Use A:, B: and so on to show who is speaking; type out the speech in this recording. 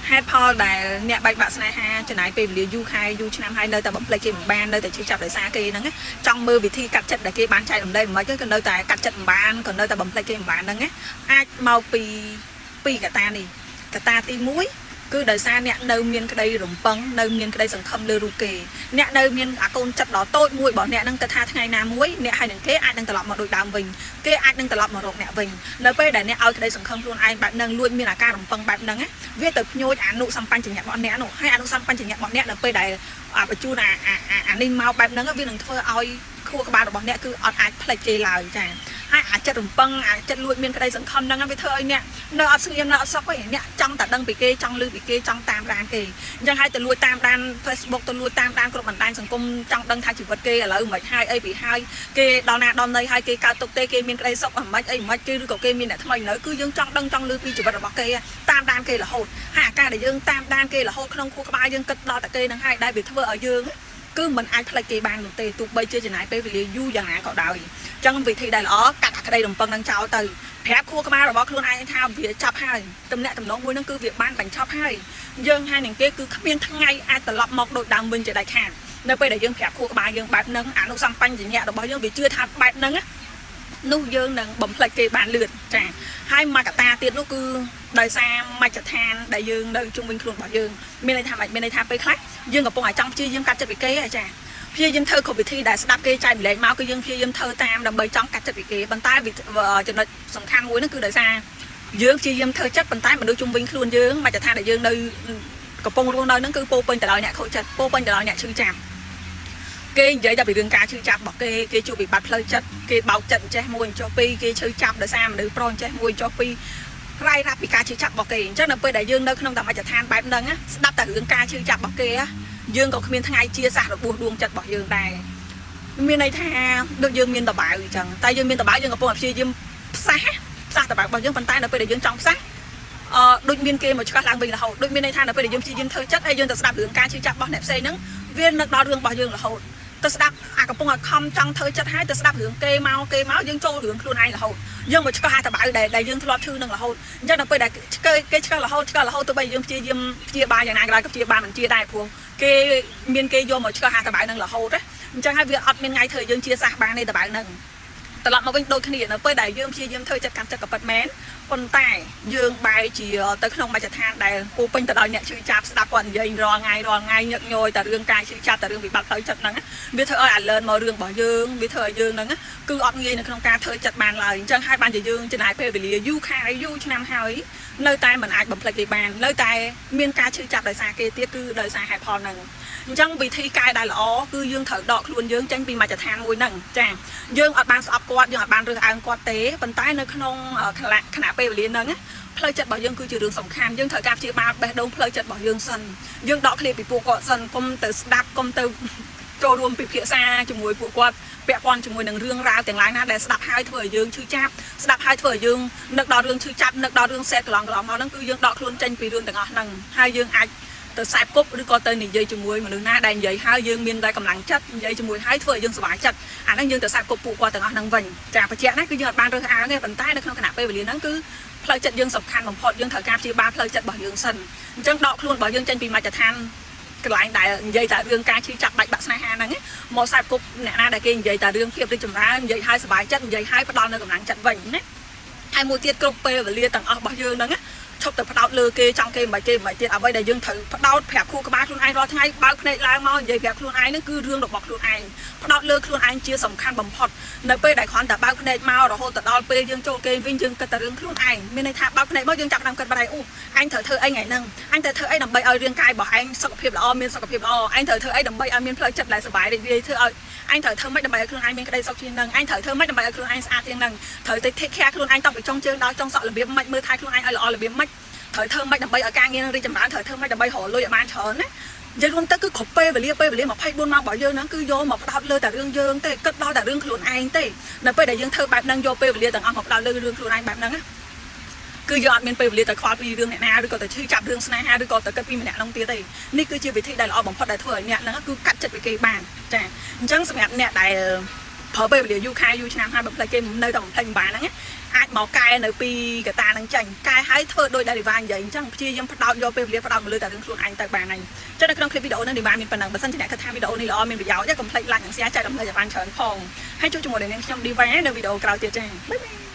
A: ហេតុផលដែលអ្នកបែកបាក់ស្នេហាចំណាយពេលវេលាយូរខែយូរឆ្នាំហើយនៅតែបំភ្លេចគេមិនបាននៅតែឈឺចាប់ដោយសារគេហ្នឹងណាចង់មើលវិធីកាត់ចិត្តដែលគេបានចែករំលែកមិនក៏នៅតែកាត់ចិត្តមិនបានក៏នៅតែបំភ្លេចគេមិនបានហ្នឹងណាអាចមកពីពីរកត្តានេះកត្តាទី1គឺដោយសារអ្នកនៅមានក្តីរំពឹងនៅមានក្តីសង្ឃឹមលើរូបគេអ្នកនៅមានអាកូនចិត្តដ៏តូចមួយរបស់អ្នកហ្នឹងទៅថាថ្ងៃណាមួយអ្នកហើយនឹងគេអាចនឹងត្រឡប់មកដូចដើមវិញគេអាចនឹងត្រឡប់មករកអ្នកវិញនៅពេលដែលអ្នកឲ្យក្តីសង្ឃឹមខ្លួនឯងបែបហ្នឹងលួចមានអាការរំពឹងបែបហ្នឹងណាវាទៅភ្ញូចអនុសម្បញ្ញៈរបស់អ្នកនោះហើយអនុសម្បញ្ញៈរបស់អ្នកនៅពេលដែលអាបញ្ជូនអាអាអានេះមកបែបហ្នឹងវានឹងធ្វើឲ្យខួរក្បាលរបស់អ្នកគឺអត់អាចផ្លេចគេឡើយចាហើយអាចិត្តរំពឹងអាចិត្តលួចមានក្តីសង្ឃឹមហ្នឹងវាធ្វើឲ្យអ្នកនៅអត់ស្ងៀមនៅអត់សុខទេអ្នកចង់តែដឹងពីគេចង់ឮពីគេចង់តាមដានគេអញ្ចឹងហើយទៅលួចតាមដាន Facebook ទៅលួចតាមដានគ្រប់បណ្ដាញសង្គមចង់ដឹងថាជីវិតគេឥឡូវមិនហើយអីពីហើយគេដល់ណាដល់ណីហើយគេកើតទុកទេគេមានក្តីសុខមិនអីមិនគេឬក៏គេមានអ្នកថ្មីនៅគឺយើងចង់ដឹងចង់ឮពីជីវិតរបស់គេតាមដានគេរហូតហើយអាការដែលយើងតាមដានគេរហូតក្នុងខួរក្បាលយើងគិតដល់តែគេនឹងហើយដែលវាធ្វើឲ្យយើងគឺមិនអាចផ្លេចគេបាននោះទេទោះបីជាចំណាយពេលវេលាយូរយ៉ាងណាក៏ដោយអញ្ចឹងវិធីដែលល្អកាត់អាក្តីរំពឹងនឹងចោលទៅប្រាប់ខួរក្បាលរបស់ខ្លួនឯងថាវាចាប់ហើយទំនាក់ទំនងមួយនឹងគឺវាបានបញ្ចប់ហើយយើងហើយនឹងគេគឺគ្មានថ្ងៃអាចត្រឡប់មកដូចដើមវិញជាដាច់ខាតនៅពេលដែលយើងប្រាប់ខួរក្បាលយើងបែបហ្នឹងអនុសម្បញ្ញៈរបស់យើងវាជឿថាបែបហ្នឹងនោះយើងនឹងបំភ្លេចគេបានលឿនចាហើយមួយកត្តាទៀតនោះគឺដោយសារមជ្ឈដ្ឋានដែលយើងនៅជុំវិញខ្លួនរបស់យើងមានន័យថាម៉េចមានន័យថាពេលខ្លះយើងកំពុងតែចង់ព្យាយាមកាត់ចិត្តពីគេហ៎ចាព្យាយាមធ្វើគ្រប់វិធីដែលស្ដាប់គេចែកម្លែកមកគឺយើងព្យាយាមធ្វើតាមដើម្បីចង់កាត់ចិត្តពីគេប៉ុន្តែចំណុចសំខាន់មួយហ្នឹងគឺដោយសារយើងព្យាយាមធ្វើចិត្តប៉ុន្តែមនុស្សជុំវិញខ្លួនយើងមជ្ឈដ្ឋានដែលយើងនៅកំពុងរស់នៅហ្នឹងគឺពោពេញទៅដោយអ្នកខូចចិត្តពោពេញទៅដោយអ្នកឈឺចាប់គេនិយាយតែពីរឿងការឈឺចាប់របស់គេគេជួបវិបត្តិផ្លូវចិត្តគេបោកចិត្តចេះមួយចុះពីរគេឈឺចាប់ដោយសារមនុស្សប្រុសចេះមួយចុះពីររ៉ាយរាប់ពីការឈឺចាប់របស់គេអញ្ចឹងនៅពេលដែលយើងនៅក្នុងតែមជ្ឈដ្ឋានបែបហ្នឹងស្ដាប់តែរឿងការឈឺចាប់របស់គេយើងក៏គ្មានថ្ងៃជាសះរបួសដួងចិត្តរបស់យើងដែរមានន័យថាដូចយើងមានតបៅអញ្ចឹងតែយើងមានតបៅយើងកំពុងតែព្យាយាមផ្សះផ្សះតបៅរបស់យើងប៉ុន្តែនៅពេលដែលយើងចង់ផ្សះអឺដូចមានគេមកឆ្កឹះឡើងវិញរហូតដូចមានន័យថានៅពេលដែលយើងព្យាយាមធ្វើចិត្តហើយយើងទៅស្ដាប់រឿងការឈឺចាប់របស់អ្នកផ្សេងហ្នឹងវានឹកដល់រឿងរបស់យើងរហូតទៅស្ដាប់អាកំពុងឲ្យខំចង់ធ្វើចិត្តហើយទៅស្ដាប់រឿងគេមកគេមកយើងចូលរឿងខ្លួនឯងរហូតយើងមកឆ្កឹះអាតបៅដែលយើងធ្លាប់ឈឺនឹងរហូតអញ្ចឹងដល់ពេលដែលគេឆ្កឹះរហូតឆ្កឹះរហូតទោះបីយើងព្យាយាមព្យាបាលយ៉ាងណាក៏ដោយក៏ព្យាបាលមិនជាដែរព្រោះគេមានគេយកមកឆ្កឹះអាតបៅនឹងរហូតណាអញ្ចឹងហើយវាអត់មានថ្ងៃធ្វើយើងជាសះបានទេតបៅនឹងត្រឡប់មកវិញដូចគ្នានៅពេលដែលយើងព្យាយាមធ្វើចិត្តកម្មចិត្តក៏ពិតមែនប៉ុន្តែយើងបែរជាទៅក្នុងមជ្ឈដ្ឋានដែលពោពេញទៅដោយអ្នកឈឺចាប់ស្ដាប់គាត់និយាយរាល់ថ្ងៃរាល់ថ្ងៃញឹកញយតែរឿងការឈឺចាប់តែរឿងវិបត្តិផ្លូវចិត្តហ្នឹងវាធ្វើឲ្យអាលឿនមករឿងរបស់យើងវាធ្វើឲ្យយើងហ្នឹងគឺអត់ងាយនៅក្នុងការធ្វើចិត្តបានឡើយអញ្ចឹងហើយបានជាយើងចំណាយពេលវេលាយូរខែយូរឆ្នាំហើយនៅតែមិនអាចបំភ្លេចគេបាននៅតែមានការឈឺចាប់ដោយសារគេទៀតគឺដោយសារហេតុផលហ្នឹងអញ្ចឹងវិធីកែដែលល្អគឺយើងត្រូវដកខ្លួនយើងចេញពីមជ្ឈដ្ឋានមួយហ្នឹងចាយើងអត់បានស្អប់គាត់យើងអត់បានរើសអើងគាត់ទេប៉ុន្តែនៅក្នុងខណៈពេលវេលាហ្នឹងផ្លូវចិត្តរបស់យើងគឺជារឿងសំខាន់យើងត្រូវការព្យាបាលបេះដូងផ្លូវចិត្តរបស់យើងសិនយើងដកឃ្លាពីពួកគាត់សិនកុំទៅស្ដាប់កុំទៅចូលរួមពិភាក្សាជាមួយពួកគាត់ពាក់ព័ន្ធជាមួយនឹងរឿងរ៉ាវទាំងឡាយណាដែលស្ដាប់ហើយធ្វើឲ្យយើងឈឺចាប់ស្ដាប់ហើយធ្វើឲ្យយើងនឹកដល់រឿងឈឺចាប់នឹកដល់រឿងសែតកន្លងកន្លងមកហ្នឹងគឺយើងដកខ្លួនចេញពីរឿងទាំងអស់ហ្នឹងហើយយើងអាចទៅខ្សែគប់ឬក៏ទៅនិយាយជាមួយមនុស្សណាដែលនិយាយហើយយើងមានតែកម្លាំងចិត្តនិយាយជាមួយហើយធ្វើឲ្យយើងសប្បាយចិត្តអាហ្នឹងយើងទៅខ្សែគប់ពួកគាត់ទាំងអស់ហ្នឹងវិញចាបញ្ជាក់ណាគឺយើងអត់បានរើសអើងទេប៉ុន្តែនៅក្នុងខណៈពេលវេលាហ្នឹងគឺផ្លូវចិត្តយើងសំខាន់បំផុតយើងត្រូវការព្យាបាលផ្លូវចិត្តរបស់យើងសិនអញ្ចឹងដកខ្លួនរបស់យើងចេញពីមជ្ឈដ្ឋានកន្លែងដែលនិយាយតែរឿងការឈឺចាប់បាច់បាក់ស្នេហាហ្នឹងមកខ្សែគប់អ្នកណាដែលគេនិយាយតែរឿងភាពរីកចម្រើននិយាយឲ្យសប្បាយចិត្តនិយាយឲ្យផ្ដល់នៅកម្លាំងចិត្តវិញណាហើយមួយទៀតគ្រប់ពេលវេលាទាំងអស់របស់យើងហ្នឹងឈប់ទៅផ្ដោតលើគេចង់គេមិនគេមិនទៀតអ្វីដែលយើងត្រូវផ្ដោតប្រាប់ខួរក្បាលខ្លួនឯងរាល់ថ្ងៃបើកភ្នែកឡើងមកនិយាយប្រាប់ខ្លួនឯងហ្នឹងគឺរឿងរបស់ខ្លួនឯងផ្ដោតលើខ្លួនឯងជាសំខាន់បំផុតនៅពេលដែលគ្រាន់តែបើកភ្នែកមករហូតទៅដល់ពេលយើងចូលគេងវិញយើងគិតតែរឿងខ្លួនឯងមានន័យថាបើកភ្នែកមកយើងចាប់ផ្ដើមគិតបាត់ហើយអូអញត្រូវធ្វើអីថ្ងៃហ្នឹងអញត្រូវធ្វើអីដើម្បីឲ្យរាងកាយរបស់ឯងសុខភាពល្អមានសុខភាពល្អអញត្រូវធ្វើអីដើម្បីឲ្យមានផ្លូវចិត្តដែលសប្បាយរីករាយធ្វើឲ្យអញត្រូវធ្វើម៉េចដើម្បីឲ្យខ្លួនឯងមានក្តីសុខជាងហ្នឹងអញត្រូវធ្វើម៉េចដើម្បីឲ្យខ្លួនឯងស្អាតជាងហ្នឹងត្រូវទៅ take care ខ្លួនឯងតាំងពីចុងជើងដល់ចុងសក់របៀបម៉េចមើលថែខ្លួនឯងឲ្យល្អរបៀបម៉េចត្រូវធ្វើម៉េចដើម្បីឲ្យការងារនឹងរីកចម្រើនត្រូវធ្វើម៉េចដើម្បីរកលុយឲ្យបានច្រើនណានិយាយរួមទៅគឺគ្រប់ពេលវេលាពេលវេលា24ម៉ោងរបស់យើងហ្នឹងគឺយកមកផ្ដោតលើតែរឿងយើងទេគិតដល់តែរឿងខ្លួនឯងទេនៅពេលដែលយើងធ្វើបែបហ្នឹងយកពេលវេលាទាំងអស់មកផ្ដោតលើរឿងខ្លួនឯងបែបហ្នឹងណាគឺយើងអត់មានពេលវេលាទៅខ្វល់ពីរឿងអ្នកណាឬក៏ទៅឈឺចាប់រឿងស្នេហាឬក៏ទៅគិតពីម្នាក់នោះទៀតទេនេះគឺជាវិធីដែលល្អបំផុតដែលធ្វើឲ្យអ្នកហ្នឹងគឺកាត់ចិត្តពីគេបានចាអញ្ចឹងសម្រាប់អ្នកដែលប្រើពេលវេលាយូរខែយូរឆ្នាំហើយបំភ្លេចគេនៅតែបំភ្លេចមិនបានហ្នឹង អាចមកកែនៅពីកតានឹងចេញកែឲ្យធ្វើដោយដែលឌីវ៉ានិយាយអញ្ចឹងព្យាយាមផ្ដោតយកពេលវេលាផ្ដោតមកលើតែរឿងខ្លួនឯងទៅបានហើយចុះនៅក្នុងคลิปវីដេអូនេះឌីវ៉ាមានប៉ុណ្ណឹងបើសិនជាអ្នកគិតថាវីដេអូនេះល្អមានប្រយោជន៍កុំភ្លេច like និង share ចែករំលែកឲ្យបានច្រើនផងហើយជួបជាមួយនឹងខ្ញុំឌីវ៉ានៅវីដេអូក្រោយទៀតចា bye bye.